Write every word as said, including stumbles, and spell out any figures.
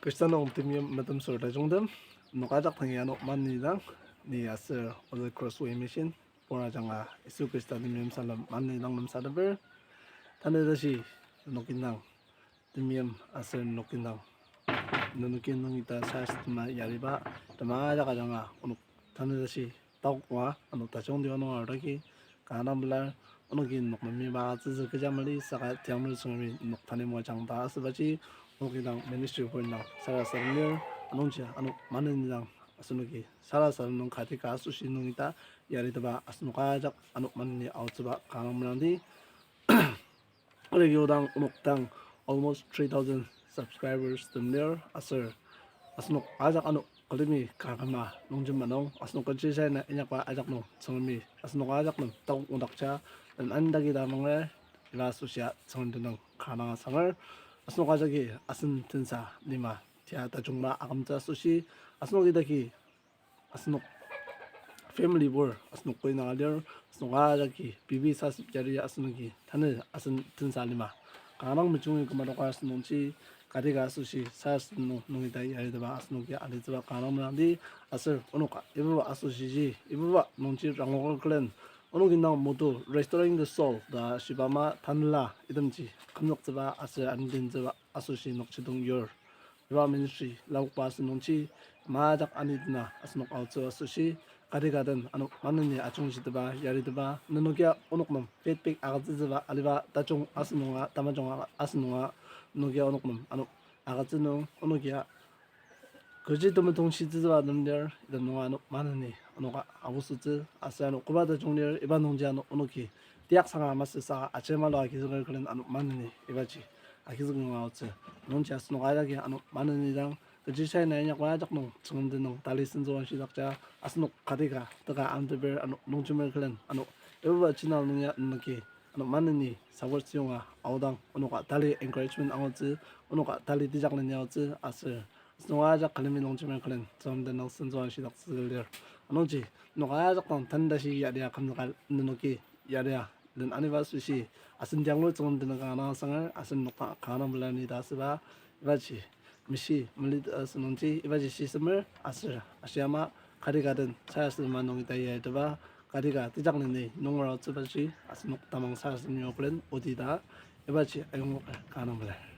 Khrista nung temeim metemsür tajungtem, nok ajak tangi ano maneni dang, ni aser Holy Cross Way Mission, pur ajanga Yisu Khrista temeim salem maneni dang lemsateper. Tanü tashi nok indang temeim aser nok indang nenoki nung ita sarasadema yariba, tema ajak ajanga onok tanü tashi taoka ano tajungtiba nung arudaki kanga pelar. Onoki nok nem miba atsütsü kecha mali saka tiamer Tsüngremi nok tanü moajang ta asübaji, onoki dang ministry pur indang sarasadem lir, anungji ano maneni dang asenoki sarasadem nung kati ka asoshi nung ita yariteba asenok ajak ano maneni aotsüba kanga merangdi. Aregi odang onok dang almost three thousand subscribers tem lir aser asenok ajak ano külemi kakema longjem manung asenok kechi shina inyakba ajak nung Tsüngremi asenok ajak nem takok ngudakja den anidaki ta manger. Iba asoshia Tsüngrem tenüng kanga sanger. Asenok ajaki asen tensa lima tia tajungba akümtsü asoshi asenok idaki asenok family pur asenok koi nanga lir, asenok ajaki pei pei sasep yari asenoki tanü asen tensa lima kanga mejungi küma doka asünungji, kati ka asoshi sarasadem nung nung ita yariteba asenoki alitsüba kanga merangdi. Aser onoka ibuba asoshiji ibuba nungji rangoker külen onoki nang motto Restoring the Soul ta shiba ama tanela itemji kümzüktsüba aser anitentsüba asoshi nokjidong yur. Iba ministry laokba asünungji majak anidena asenok aotsü asoshi kati ka den ano maneni ajungshiteba yariteba nenokia onok nem feedback agütsütsüba aliba tajung asünunga tamajung asünunga nenokia onok nem ano agütsü nung onokia kechi temetongshitsütsüba nem lir item nunga ano maneni onoka aosotsü aser ano koba tajung lir iba nungji ano onoki tiyak sanga masü saka ajemalua agizüker külen ano maneni ibaji agizük nunga aotsü. Nungji asenok ajaki ano maneni dang kechi shina inyakba ajak nung Tsüngrem tenüng tali sentsüwangshidakja asenok kati ka teka amteper ano longjemer külen ano ibuba channel nung ya nenoki ano maneni support süyonga aodang onoka tali encouragement angutsü, onoka tali tejakleni aotsü aser asenok ajak külemi longjemer külen Tsüngrem tenüng sentsüwangshidaktsü lir. Anungji nok ajak dang tanü tashi yaria kümzüka nenoki yaria den aniba asoshi asen tianglur Tsüngrem tenüng kanga sanger aser nokta kanga pelar ni ta asüba ibaji meshi melit asünungji ibaji shisemer aser ashi ama kati ka den sarasadema nung ita yariteba kati ka tejakleni nunger aotsübaji asenok tamang sarasadem yoklen oti ta ibaji ayongluker kanga pelar.